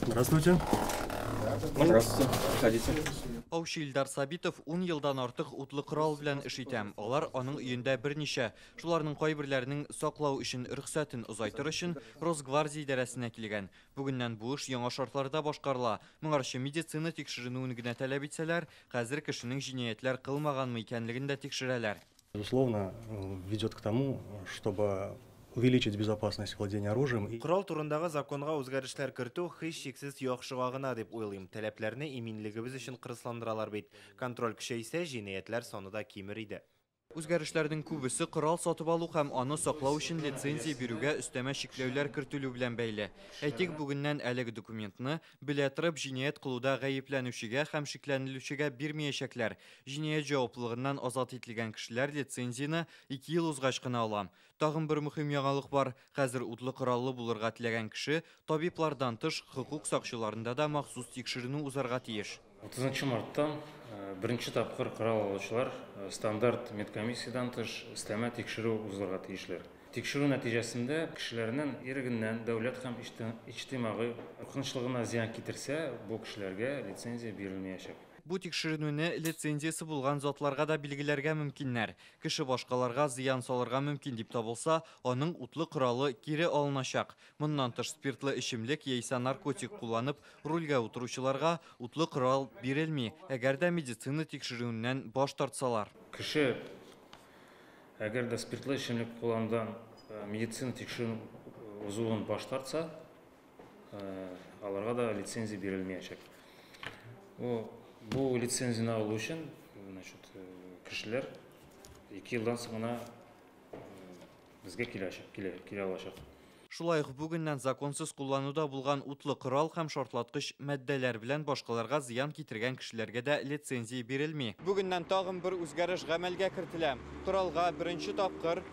Здравствуйте. Здравствуйте. Проходите. Аучы Илдар Сабитов 10 елдан артык утлы корал белән эш итә. Алар аның өендә берничә. Шуларның кайберләренең саклау өчен рөхсәтен озайтыр өчен Росгвардия идарәсенә килгән. Бүгеннән бу эш яңа шартларда башкарыла. Моңарчы медицина тикшеренүен генә таләп итсәләр, хәзер кешенең җинаятьләр кылмаганмы икәнлеген дә тикшерәләр. Безусловно, ведет к тому, чтобы увеличить безопасность владения оружием. Корал турындагы законга үзгәрешләр кертү һичшиксез яхшыга гына дип уйлыйм. Таләпләрне иминлегебез өчен кырысландыралар бит. Контроль көчәйсә, җинаятьләр саны да кимер иде. Үзгәрешләрнең күбесе корал сатып алу һәм аны саклау өчен лицензия бирүгә өстәмә чикләүләр кертелү белән бәйле. Әйтик, бүгеннән әлеге документны белә торып җинаять кылуда гаепләнүчегә һәм шикләнелүчегә бирмәячәкләр. Җинаять җаваплылыгыннан азат ителгән кешеләр лицензияне 2 ел узгач кына ала. Тагын бер мөһим яңалык бар. Хәзер утлы кораллы булырга теләгән кеше табиблардан тыш хокук сакчыларында да махсус тикшеренү узарга тиеш. 30 марттан беренче тапкыр корал алучылар стандарт медкомиссиядән тыш өстәмә тикшерү узарга тиешләр. Тикшерү нәтиҗәсендә кешеләрнең ирегеннән дәүләт һәм иҗтимагый куркынычлыгына зыян китерсә, бу кешеләргә лицензия бирелмәячәк. Бу тикшеренүне лицензиясе булган затларга да билгеләргә мөмкиннәр. Кеше башкаларга зыян салырга мөмкин дип табылса, аның утлы коралы кире алыначак. Моннан тыш спиртлы эчемлек яисә наркотик кулланып рульгә утыручыларга утлы корал бирелми, әгәр дә медицина тикшерүеннән баш тартсалар. Кеше әгәр дә спиртлы эчемлек кулланудан медицина тикшерү узуын баш тартса, аларга да лицензия бирелмәячәк. Бу лицензияне алу өчен, значит, кешеләр 2 елдан соң гына безгә килә алачак. Шулай ук бүгеннән законсыз куллануда булган утлы корал һәм шартлаткыч матдәләр белән башкаларга зыян китергән кешеләргә дә лицензия бирелми. Бүгеннән тагын бер үзгәреш гамәлгә кертелә. Коралга беренче тапкыр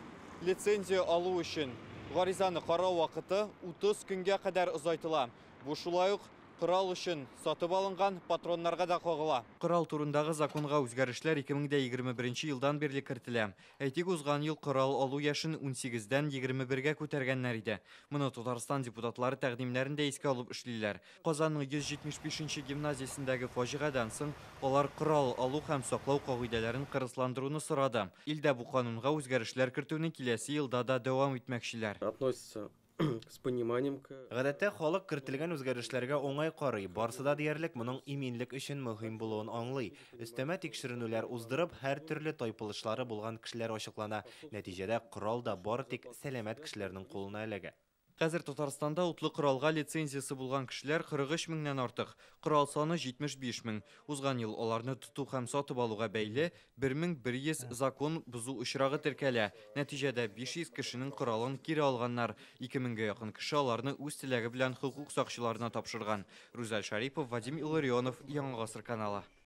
лицензия алу өчен гаризаны карау вакыты 30 көнгә кадәр озайтыла. Бу шулай ук корал өчен сатып алынган патроннарга да кагыла. Корал турындагы законга үзгәрешләр 2021 елдан бирле кертелә. Әйтик, узган ел корал алу яшен 18-дән 21-гә күтәргәннәр иде. Моны Татарстан депутатлары тәкъдимнәрен дә искә алып эшлиләр. Казанның 175 гимназиясендәге фаҗигадән соң алар корал алу һәм саклау кагыйдәләрен кырысландыруны сорады. Илдә бу канунга үзгәрешләр кертүне киләсе елда да дәвам итмәкчеләр. Относится с пониманием к Гадәттә халык кертелгән үзгәрешләргә уңай карый. Барсы да диярлек моның иминлек өчен мөһим булуын аңлый. Өстәмә тикшеренүләр уздырып, һәр төрле тайпылышлары булган кешеләр ачыклана. Нәтиҗәдә корал да бары тик сәламәт кешеләрнең кулына эләгә. Хәзер Татарстанда утлы коралга лицензиясе булган кешеләр 43 меңнән артык. Корал саны 75 мең. Узган ел аларны тоту һәм сатып алуга бәйле 1100 закон бозу очрагы теркәлә. Нәтиҗәдә 500 кешенең коралын кире алганнар. 2000гә якын кеше аларны үз теләге белән хокук сакчыларына тапшырган. Рузаль Шарипов, Вадим Илларионов, Яңа Гасыр каналы.